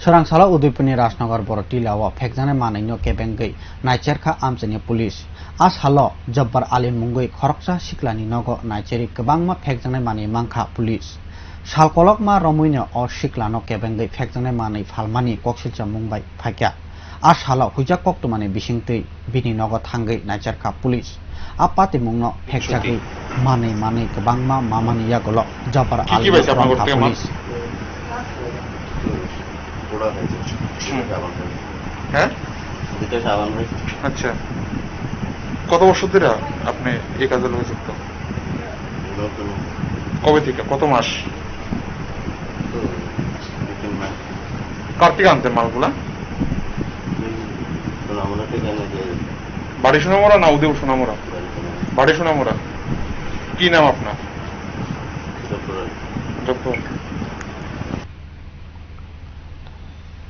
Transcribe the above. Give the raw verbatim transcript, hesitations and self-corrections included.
Swrang salo Udaipurni Rajnagar Borotila o phekjaknai manwino kebengwi naicherkha amchaini police. A salo Jabbar Ali mungwi khoroksa siklani nogo naicherwi kwbangma phekjaknai manwi mankha police. Sal kolokma romwino o siklano kebengwi phekjaknai manwi phalmani koksilcha mung bai phaikha. A salo huijak koktwmani bisingtwi bini nogo thangwi naicherkha police. A patimungno phekjagwi manwi manwi kwbangma mamani yagulo Jabbar Ki ki Ali bai chapma rwngkha gorte ama? Police. গোড়া হয়েছে। হুম। সাবান হয়েছে। হ্যাঁ? দুটো সাবান হয়েছে। আচ্ছা। কত বছর ধরে আপনি এই কাজের লগে যুক্ত? নতুন। কবে থেকে? কত মাস? তো, দুই তিন মাস। কার থেকে আনতেন মালগুলা? হুম, সোনামুড়া থেকে এনে দিয়ে দিতাম। বাড়ি সোনামুড়া না উদয়পুর সোনামুড়া? বাড়ি সোনামুড়া। বাড়ি সোনামুড়া। কি নাম আপনার? জব্বর আলী। জব্বর।